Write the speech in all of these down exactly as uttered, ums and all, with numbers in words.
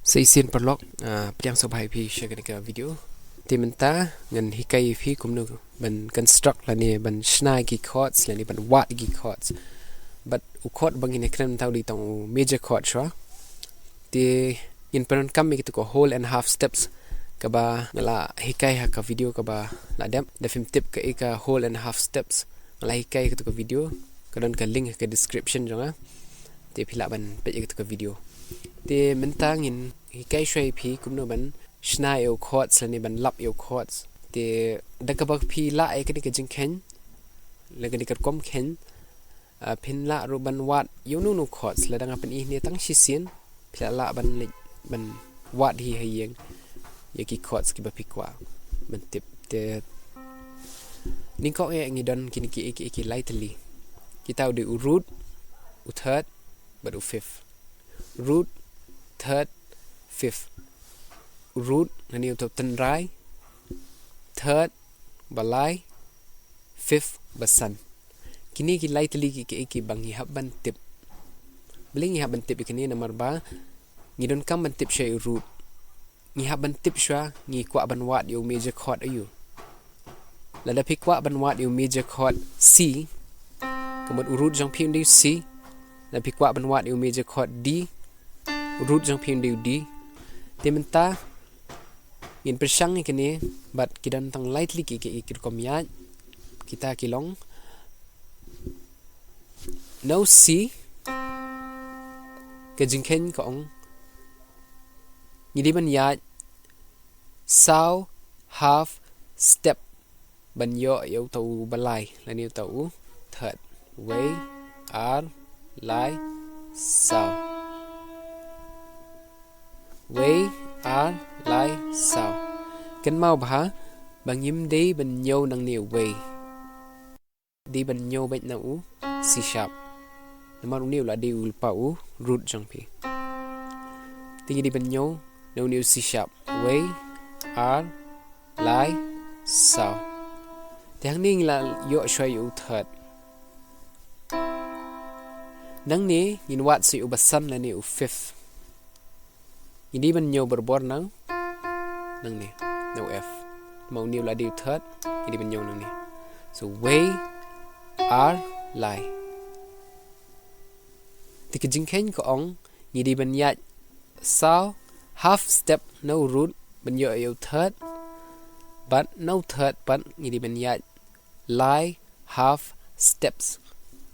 Sa shisien paralok, ah, pdiang sngewbha ïa phi sha kane ka video. Te mynta ngan hikai ïa phi kumno ban construct lane ban shna ki chords lane ban wad ki chords. Bad u chord ba ngin ïakren mynta u dei tang u major chord shuwa. Te ngin pyndonkam ïa kito ki whole and half steps kaba nga la hikai ha ka video kaba la dep. Da phim tip kaei ka whole and half steps, nga la hikai ha kito ki video, ka don ka link ha ka description jong nga. Te phi lah ban peit ïa kito ki video. Te mynta ngin hikai shuwa ïa phi kumno ban shna ïa u chords lane ban lap ïa u chords. Te da kaba phi lah ïa kane ka jingkheiñ, lane kane ka rukom kheiñ, ah, phin lah ruh ban wad ïa uno uno u chords. Lada nga pyni hangne tang shisien, phi lah lah ban leit ban wad hi ha ïing ïa ki chords kiba phi kwah ban tip. Te nyngkong eh ngi don kine ki, ki, ki lai tylli. Kita u dei u root, u third bad u fifth. Root, third, fifth. Root, lane uta u tynrai, third, ba lai, fifth, ba san. Kine ki lai tylli ki, ki, kiba ngi hap ban tip. Balei ngi hap ban tip ïa kine? Namar ba ngi donkam ban tip shuwa ïa u root. Ngi hap ban tip shuwa ngi kwah ban wad ïa u major chord aïu. Lada phi kwah ban wad ïa u major chord C, ka mut u root jong phi un dei u C. Lada phi kwah ban wad ïa u major chord D, u root jong phi un dei u D. Te mynta ngin pyrshang ïa kine bad ki don tang lai tylli ki, ki, ki rukom ïaid. Kita ki long, na u C, ka jingkheiñ ka ong ngi dei ban ïaid saw half step ban ïoh ïa uta u ba lai lane uta u third. Wei, ar, lai, saw. Wei, ar, lai, saw. Kynmaw bha ba ngim dei ban ñiew nangne wei. Dei ban ñiew beit na u C sharp. Namar une u la dei u lypa u root jong phi. Te ngi dei ban ñiew na une u C sharp. Wei, ar, lai, saw. Te hangne ngi la ïoh shuwa ïa u third. Nangne ngin wad sa ïa u ba san lane u fifth. Ngi dei ban ñiew barabor nang, nangne, na u F. Ma une u la dei u third, ngi dei ban ñiew nangne. So, wei, ar, lai. Te ka jingkheiñ ka ong, ngi dei ban ïaid saw half step na u root ban ïoh ïa u third, bad na u third pat ngi dei ban ïaid lai half steps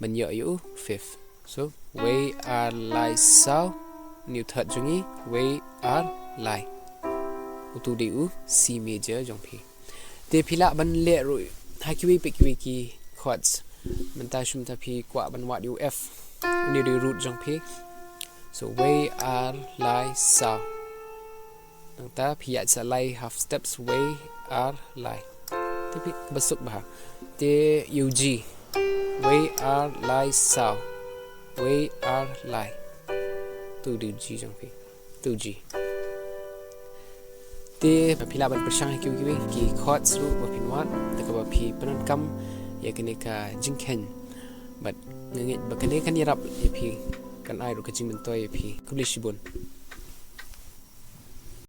ban ïoh ïa u fifth. So, wei, ar, lai, saw, une u third jong ngi, wei, ar, lai. Utu dei u C major jong phi. Te phi lah ban leh ruh ha kiwei pat kiwei ki chords. Mynta shu mynta phi kwah ban wad ïa u F. Une u dei u root jong phi. So, wei, ar, lai, saw. Nangta phi ïaid sa lai half steps, wei, ar, lai. Te phi ba suk bha. Te ïa u G. Wei, ar, lai, saw. Wei, ar, lai. Utu dei u G jong phi. Utu u G. Te phi lah ban pyrshang ha kiwei kiwei ki chords ruh ba phin wad da kaba phi pyndonkam ïa kane ka jingkheiñ. Bad nga ngeit ba kane kan ïarap ïa phi, kan ai ruh ka jingmyntoi ïa phi. Khublei shibun.